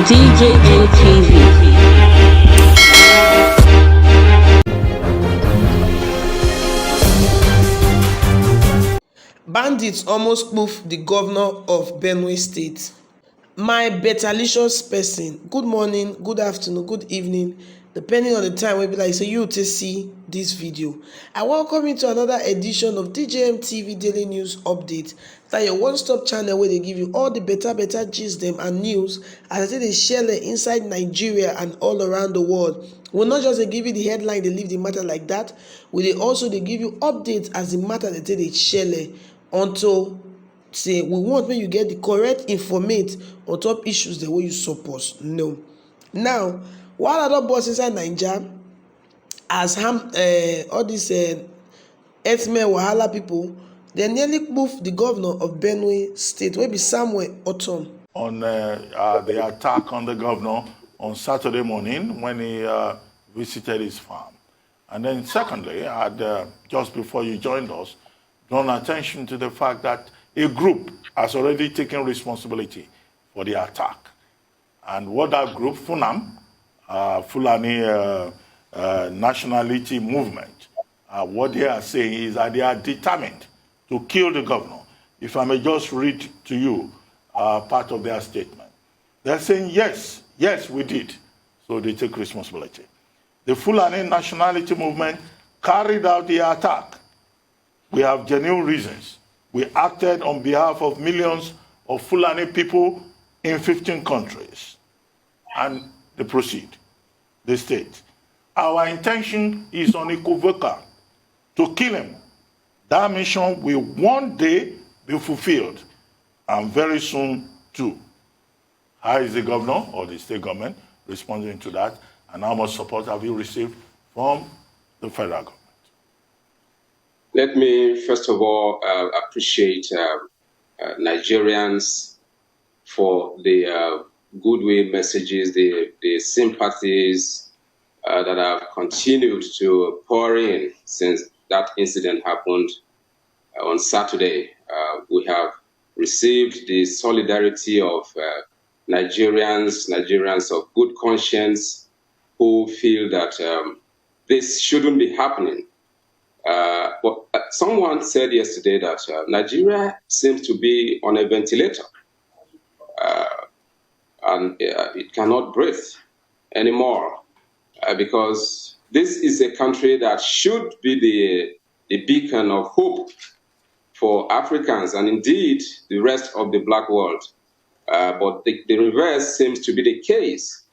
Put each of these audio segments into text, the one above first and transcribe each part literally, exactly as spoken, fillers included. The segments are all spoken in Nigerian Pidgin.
T J N T V. Bandits almost poof the governor of Benue State. My betalicious person, good morning, good afternoon, good evening, depending on the time wey be like say you take see this video. I welcome you to another edition of T J M T V Daily News Update. That your one-stop channel where they give you all the better, better gist them and news as they dey share inside Nigeria and all around the world. We'll not just dey give you the headline, they leave the matter like that. We dey also dey give you updates as the matter they take dey share until say we want when you get the correct informate on top issues the way you suppose know. Now, while I don't boss inside Nigeria, as ham uh, all these uh, Herdsmen wahala people, dem nearly kpoof di govnor of Benue State wey be Samuel Ortom. On uh, uh, the attack on the governor on Saturday morning when he uh, visited his farm. And then, secondly, I'd, uh, just before you joined us, drawn attention to the fact that a group has already taken responsibility for the attack. And what that group, FUNAM, uh, Fulani uh, uh, Nationality Movement, uh, what they are saying is that they are determined to kill the governor. If I may just read to you uh, part of their statement. They're saying, yes, yes, we did. So they take responsibility. The Fulani Nationality Movement carried out the attack. We have genuine reasons. We acted on behalf of millions of Fulani people in fifteen countries. And they proceed. They state, our intention is unequivocal to kill him. That mission will one day be fulfilled, and very soon too. How is the governor or the state government responding to that? And how much support have you received from the federal government? Let me first of all uh, appreciate uh, uh, Nigerians for the uh, goodwill messages, the, the sympathies uh, that have continued to pour in since that incident happened uh, on Saturday. Uh, we have received the solidarity of uh, Nigerians, Nigerians of good conscience, who feel that um, this shouldn't be happening. Uh, but uh, someone said yesterday that uh, Nigeria seems to be on a ventilator uh, and uh, it cannot breathe anymore uh, because this is a country that should be the, the beacon of hope for Africans and indeed the rest of the black world. Uh, but the, the reverse seems to be the case.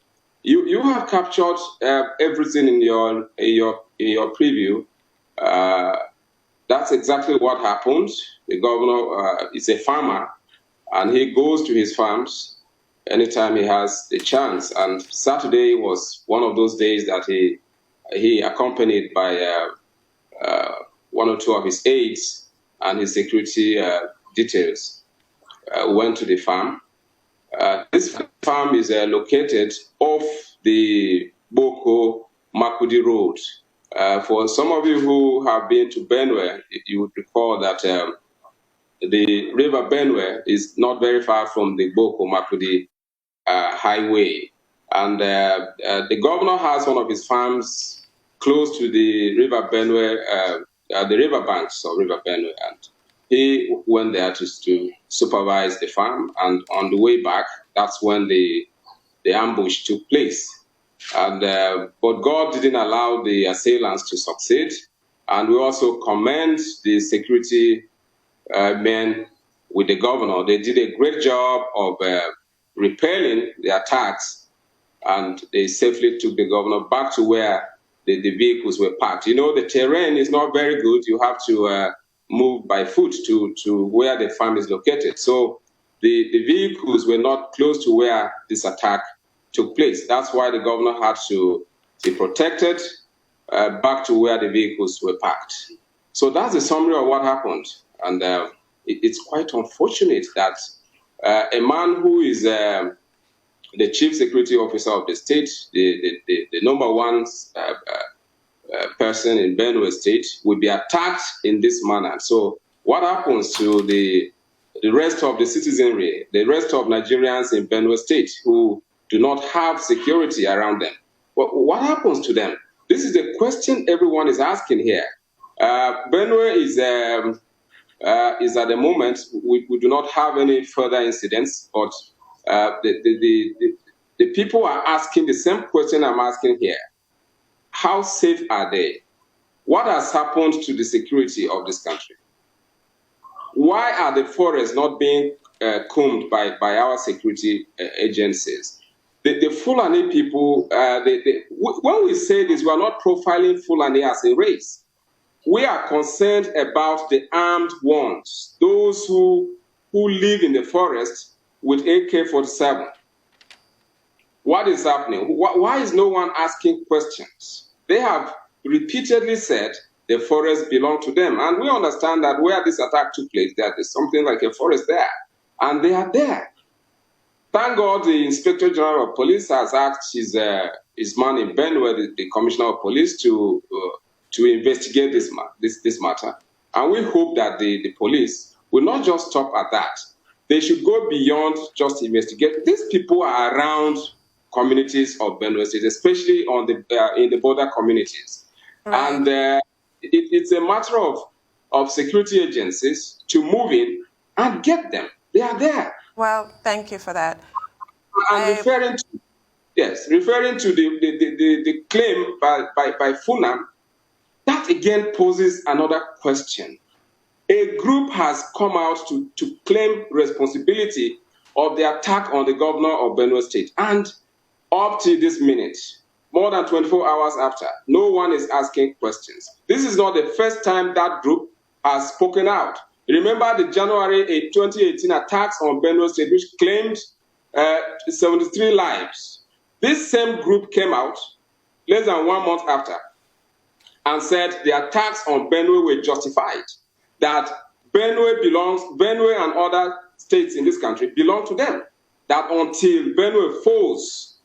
You, you have captured uh, everything in your, in your, in your preview. Uh, that's exactly what happened. The governor uh, is a farmer, and he goes to his farms anytime he has the chance. And Saturday was one of those days that he he accompanied by uh, uh, one or two of his aides and his security uh, details uh, went to the farm. Uh, this farm is uh, located off the Boko Makudi Road. Uh, for some of you who have been to Benue, you would recall that um, the river Benue is not very far from the Boko Makudi uh, highway. And uh, uh, the governor has one of his farms close to the river Benue, uh, uh, the river banks of River Benue. And he went there to, to supervise the farm. And on the way back, that's when the, the ambush took place. And uh, but God didn't allow the assailants to succeed. And we also commend the security uh, men with the governor. They did a great job of uh, repelling the attacks, and they safely took the governor back to where the, the vehicles were parked. You know, the terrain is not very good. You have to uh, move by foot to, to where the farm is located. So the, the vehicles were not close to where this attack took place. That's why the governor had to be protected uh, back to where the vehicles were parked. So that's the summary of what happened. And uh, it, it's quite unfortunate that uh, a man who is um, the chief security officer of the state, the, the, the, the number one uh, uh, uh, person in Benue State, will be attacked in this manner. So, what happens to the the rest of the citizenry, the rest of Nigerians in Benue State who do not have security around them. What, what happens to them? This is the question everyone is asking here. Uh, Benue is um, uh, is at the moment, we, we do not have any further incidents, but uh, the, the, the, the, the people are asking the same question I'm asking here. How safe are they? What has happened to the security of this country? Why are the forests not being uh, combed by, by our security uh, agencies? The, the Fulani people, uh, they, they, w- when we say this, we are not profiling Fulani as a race. We are concerned about the armed ones, those who, who live in the forest with A K forty-seven. What is happening? Why, why is no one asking questions? They have repeatedly said the forest belong to them. And we understand that where this attack took place, there is something like a forest there. And they are there. Thank God the Inspector General of Police has asked his, uh, his man in Benue, the, the Commissioner of Police, to, uh, to investigate this, ma- this, this matter. And we hope that the, the police will not just stop at that. They should go beyond just investigate. These people are around communities of Benue State, especially on the uh, in the border communities. And uh, it, it's a matter of, of security agencies to move in and get them. They are there. Well, thank you for that. And referring to, yes, referring to the, the, the, the, the claim by, by, by Funam, that again poses another question. A group has come out to, to claim responsibility of the attack on the governor of Benue State. And up to this minute, more than twenty-four hours after, no one is asking questions. This is not the first time that group has spoken out. Remember the January eighth, twenty eighteen attacks on Benue State, which claimed uh, seventy-three lives. This same group came out less than one month after and said the attacks on Benue were justified, that Benue belongs, Benue and other states in this country belong to them, that until Benue falls,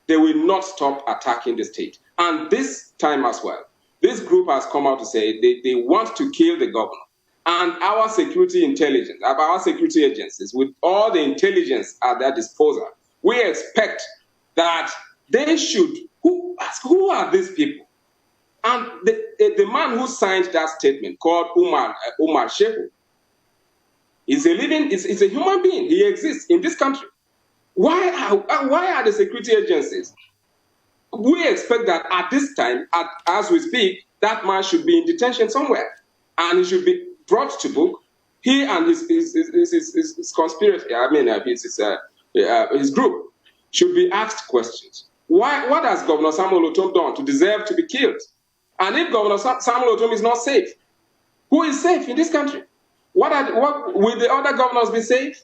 they will not stop attacking the state. And this time as well, this group has come out to say they, they want to kill the governor. And our security intelligence, our security agencies, with all the intelligence at their disposal, we expect that they should, who, who are these people? And the, the man who signed that statement, called Umar, uh, Umar Shehu, is a living, is, is a human being. He exists in this country. Why are, uh, why are the security agencies? We expect that at this time, at, as we speak, that man should be in detention somewhere, and he should be brought to book. He and his his his, his, his, his conspiracy, I mean, uh, his his, uh, uh, his group, should be asked questions. Why? What has Governor Samuel Otom done to deserve to be killed? And if Governor Sa- Samuel Otom is not safe, who is safe in this country? What are the, what will the other governors be safe?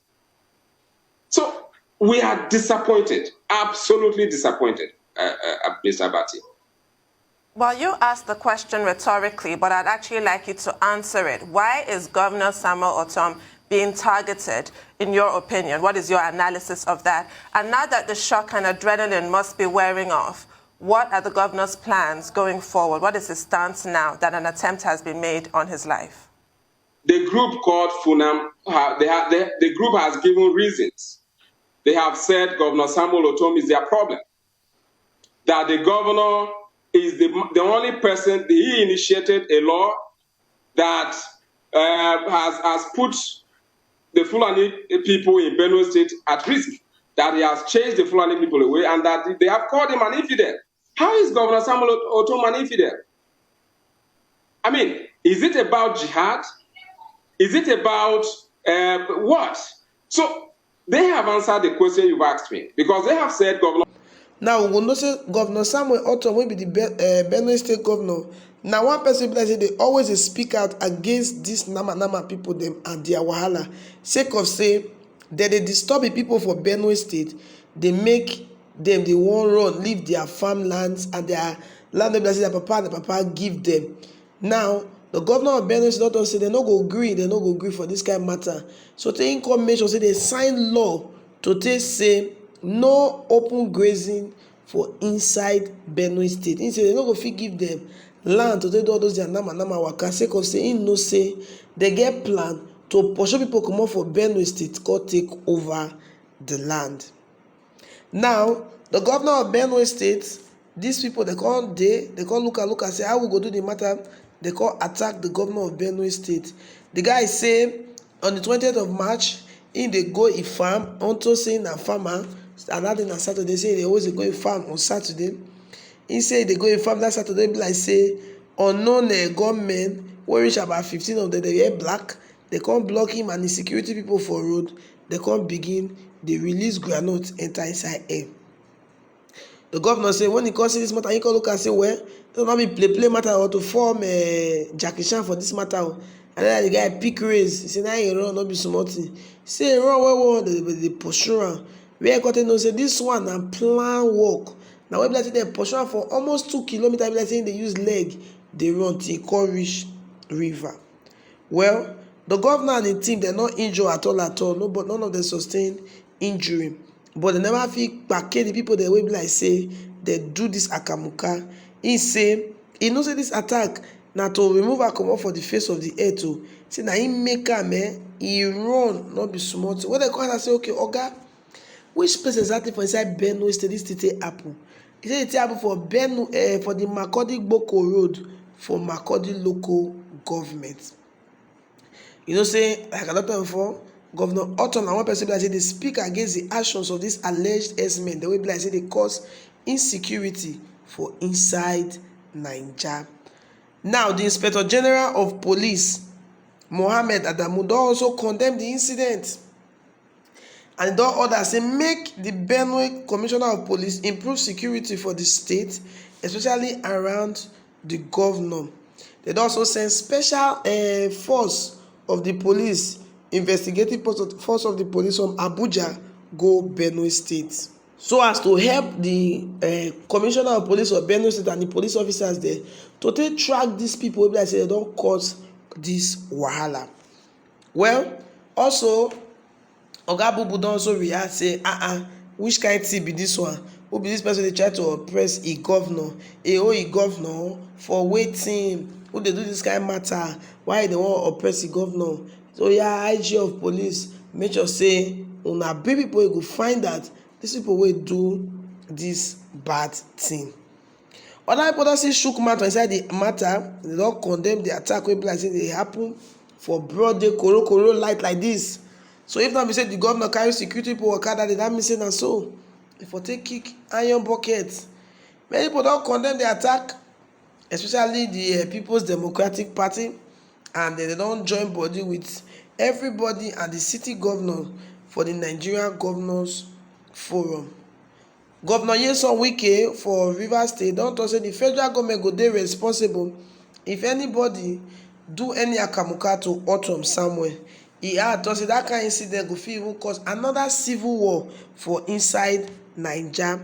So we are disappointed, absolutely disappointed, uh, uh, Mister Abati. Well, you asked the question rhetorically, but I'd actually like you to answer it. Why is Governor Samuel Otom being targeted, in your opinion? What is your analysis of that? And now that the shock and adrenaline must be wearing off, what are the governor's plans going forward? What is his stance now that an attempt has been made on his life? The group called Funam, uh, they ha- they, the group has given reasons. They have said Governor Samuel Otom is their problem. That the governor is the, the only person, he initiated a law that uh, has, has put the Fulani people in Benue State at risk, that he has chased the Fulani people away, and that they have called him an infidel. How is Governor Samuel Otom an infidel? I mean, is it about jihad? Is it about uh, what? So they have answered the question you've asked me, because they have said Governor Now we go know say Governor Samuel Otom, wey be the Be- uh, Benue State governor, na one person be like say they always dey speak out against this nama nama people dem and their wahala, sake of say dem dey disturb the people for Benue State, dey make dem dey wan run leave their farmlands and their land wey be like say their papa and their papa give dem. Now the governor of Benue State don talk say dem no go gree, dem no go gree for this kind matter. So tey him come make sure say dem sign law to take say no open grazing for inside Benue State. Him say dem no go fit give dem land to take do all those their nama nama waka, sake of say him know say dem get plan to pursue people comot for Benue State come take over the land. Now, the governor of Benue State, these people, they can't, they, they can't look and look and say, "How we go do the matter?" They can't attack the governor of Benue State. The guy say on the twentieth of March, in they go a farm, unto saying a farmer, and that thing on Saturday, say they always go a farm on Saturday. He say they go a farm that Saturday, be like say unknown uh, gunmen, where reach about fifteen of them, they wear black, they can't block him and the security people for road, they can't begin, they release granite, enter inside air. The governor say when he come see this matter, he come look and say, "Well, this no be play play matter or to form uh, Jackie Chan for this matter." Oh." And then the guy pick race. He say, "Now he run, not be small thing." He say, "He run well, well, they, they pursue him." Where I got to know say this one and plan work. Now we be like say they pursue him for almost two kilometers. Be like say they use leg, they run till he come reach river. Well, the governor and the team, they're not injured at all, at all. No, but none of them sustain injury. But they never feel kpake the people that way be like say they do this akamuka. He say he know say this attack na to remove her comot for the face of the earth o. Say na him make am eh, he run, not be small thing. When they call her say, "Okay, oga, which place exactly for inside Benue State this thing take happen?" He say it take happen for Benue, eh, for the Makurdi Gboko Road for Makurdi local government. You know say, like I don tell before, Governor Ortom na one person be like say dey speak against the actions of these alleged herdsmen, the way be like say they cause insecurity for inside Naija. Now, the Inspector General of Police, Mohammed Adamu, don also condemn the incident. And e don order say make the Benue Commissioner of Police improve security for the state, especially around the governor. They don also send special uh, force of the police, investigative force of the police from Abuja go Benue State, so as to help the uh, Commissioner of Police of Benue State and the police officers there to take track these people wey be like say they don cause this wahala. Well, also, Oga Bubu don also react say, "Ah ah, which kind thing be this one? Who be this person dey try to oppress e governor? E owe e governor for wetin? Who dey do this kind matter? Why they wan oppress e governor?" So yeah, I G of police, make sure say una bring people wey go find that these people wey do this bad thing. Other people don still shook mouth for inside the matter. They don condemn the attack wey be like say dey happen for broad day, koro koro light like this. So if not be say the governor carry security people waka that day, that mean say na so e for take kick iron bucket. Many people don condemn the attack, especially the uh, People's Democratic Party, and they don join body with everybody and the city governor for the Nigerian Governors Forum. Governor Nyesom Wike for Rivers State don talk say the federal government go dey responsible if anybody do any akamuka to Ortom Samuel. E add talk say that kind incident go fit even cause another civil war for inside Naija.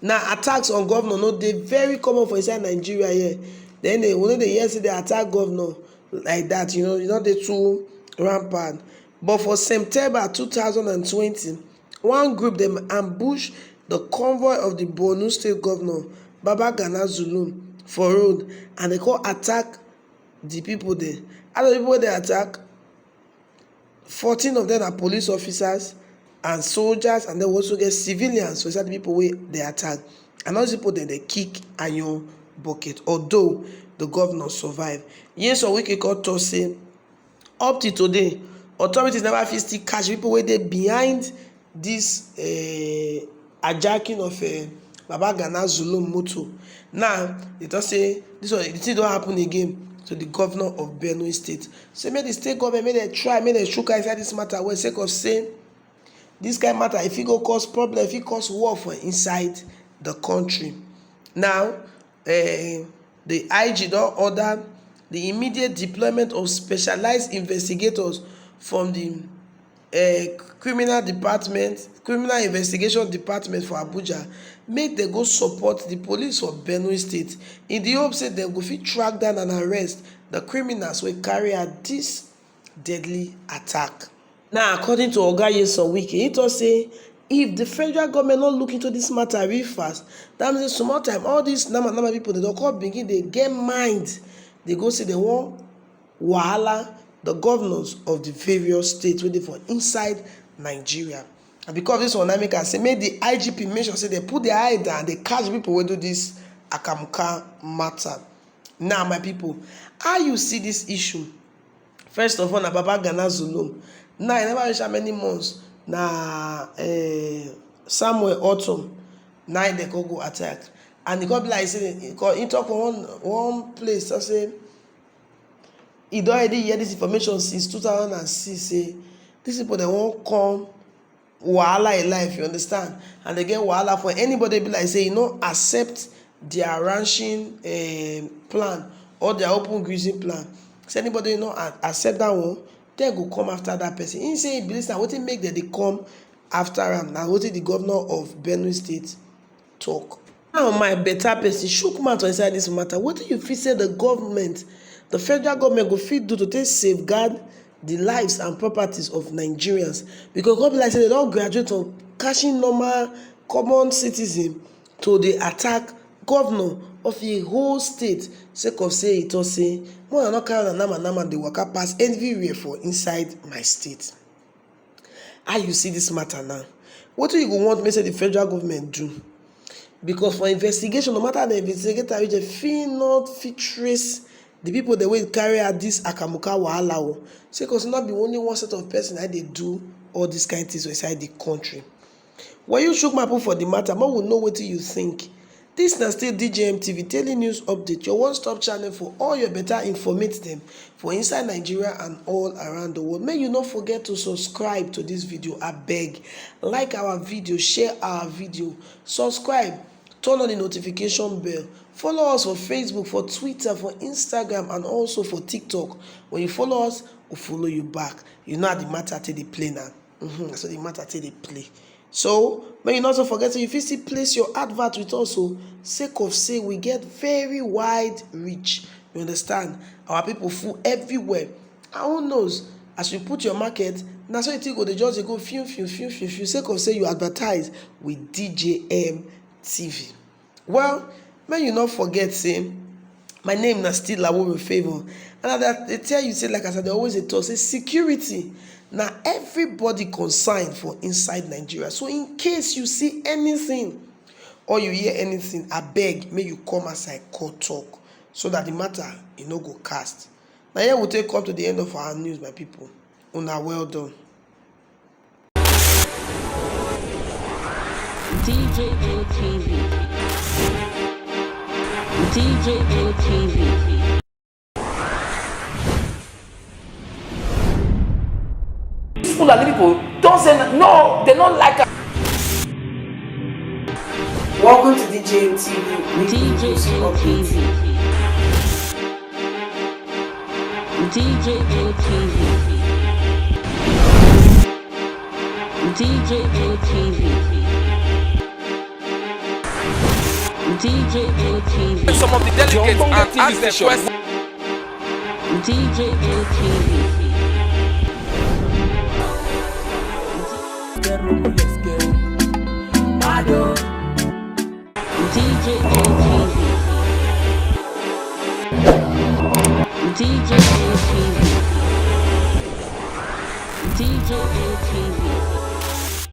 Now, attacks on governor no dey very common for inside Nigeria here. Then they, we no dey hear say they attack governor like that, you know, e no dey too rampant. But for September two thousand and twenty, one group dem ambush the convoy of the Borno State governor, Babagana Zulum, for road, and they come attack the people there. Out of the people wey they attack, fourteen of them are police officers and soldiers, and then we also get civilians for inside the people wey they attack. And all these people dem dey kick iron bucket, although the governor survive. Nyesom Wike come talk say up till today, authorities never fit still catch people wey dey behind this uh, hijacking of uh, Babagana Zulum motor. Now, they talk say this one, the thing don happen again to the governor of Benue State. Say make the state government, make dem try, make dem shook eye inside this matter well, sake of say this kind matter, if e go cause problem, if e cause war for inside the country. Now, uh, the I G don order the immediate deployment of specialized investigators from the uh, criminal department, criminal investigation department for Abuja, make dem go support the police for Benue State in the hope say dem go fit track down and arrest the criminals wey carry out this deadly attack. Now, according to Oga Nyesom Wike, he talk say if the federal government no look into this matter real fast, that means small time all these nama nama people dem don come begin dey get mind, they go say they wan wahala the governors of the various states wey dey for inside Nigeria. And because of this one, I make am say make the I G P make sure say they put their eye down, they catch people wey do this Akamuka matter. Now, my people, how you see this issue? First of all, na Baba Gana Zulum. Now, e never reach how many months, na eh, Samuel Otom, na im dem go go attack. And e come be like say, e come, e talk for one, one place, talk say e don already hear this information since two thousand and six, say these people, they won't come wahala in life, you understand? And they get wahala for anybody be like say you no accept their ranching um, plan or their open grazing plan. Say anybody you no a- accept that one, they go come after that person. He say he believes na wetin make dem dey come after am, na wetin the governor of Benue State talk. Now, my better person, shook mouth for inside this matter. What do you feel say the government, the federal government, go fit do to take safeguard the lives and properties of Nigerians? Because come be like say they don't graduate from catching normal common citizen to the attack governor of a whole state, sake of say e talk say more than not carry na nama nama dey waka pass everywhere for inside my state. How you see this matter now? What do you go want me say the federal government do? Because for investigation, no matter the investigator, which they feel not fit trace the people that will carry out this Akamuka wahala. Oh. Say, because not be only one set of person that they do all these kind of things inside the country. When you shook my put for the matter, more will know what you think. This na still D J M T V daily news update, your one-stop channel for all your better informate them for inside Nigeria and all around the world. May you not forget to subscribe to this video, I beg. Like our video, share our video, subscribe, turn on the notification bell, follow us for Facebook, for Twitter, for Instagram, and also for TikTok. When you follow us, we follow you back. You know how the matter take dey play now. Mm-hmm. So the matter take dey play. So, may you not also forget, so you fit still place your advert with us. So, sake of say we get very wide reach. You understand? Our people full everywhere. And who knows? As you put your market, na so you think go dey just dey go few, few, few, few, few. Sake of say you advertise with D J M T V. Well, may you not forget say my name na still Laworo Favour. And I dey tell you say, like I said, they always dey talk say security na everybody concern for inside Nigeria. So in case you see anything or you hear anything, I beg, may you come as I call talk so that the matter e no go cast. Now here we take come to the end of our news, my people. Una well done. D J N T V. D J N T V. These Fulani people don't say no, they don't like us. Welcome to D J N T V. D J N T V. D J N T V. D J N T V. D J N T V. Some of the delegates and ask them questions. D J N T V. D J N